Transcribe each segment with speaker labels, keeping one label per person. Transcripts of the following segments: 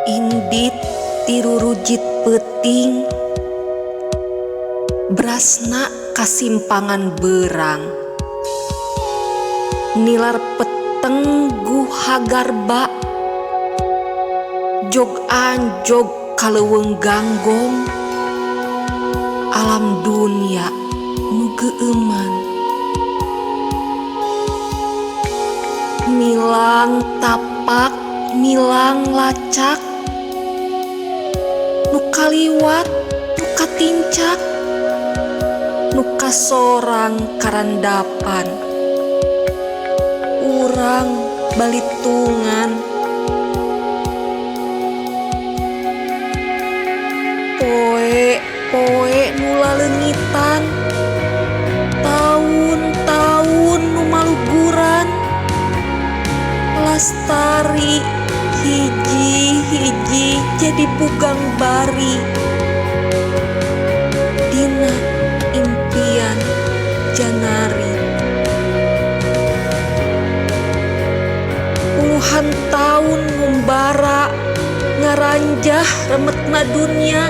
Speaker 1: Indit tirurujit peuting, brasna kasimpangan beurang. Nilar peteng guha garba, jog anjog ka leuweung ganggong. Alam dunya nu geueuman. Milang tapak milang lacak, nu kaliwat nu katincak, nu kasorang karandapan. Urang balitungan. Poe poe nu laleungitan, taun-taun nu maluguran, lastari hiji-hiji jadi pugang bari dina impian janari. Puluhan taun ngumbara ngaranjah remetna dunya,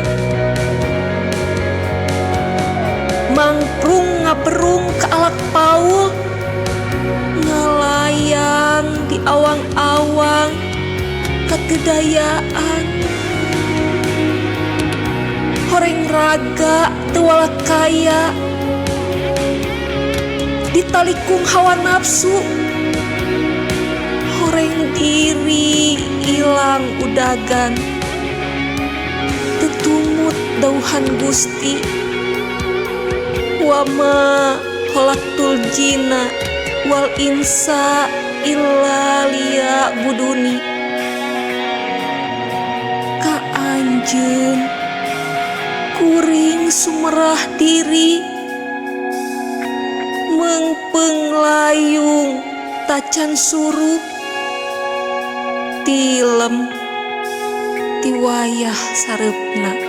Speaker 1: mangprung ngaberung ka alak paul, ngalayang di awang-awang katedayaan. Horeng raga teu walakaya, ditalikung hawa nafsu, horeng diri ilang udagan, teu tumut dauhan Gusti. Wa ma khalaqtul jinna wal insa illa liya'buduni. Ka anjeun kuring sumerah diri, meungpeung layung tacan surup, tilem ti wayah sareupna.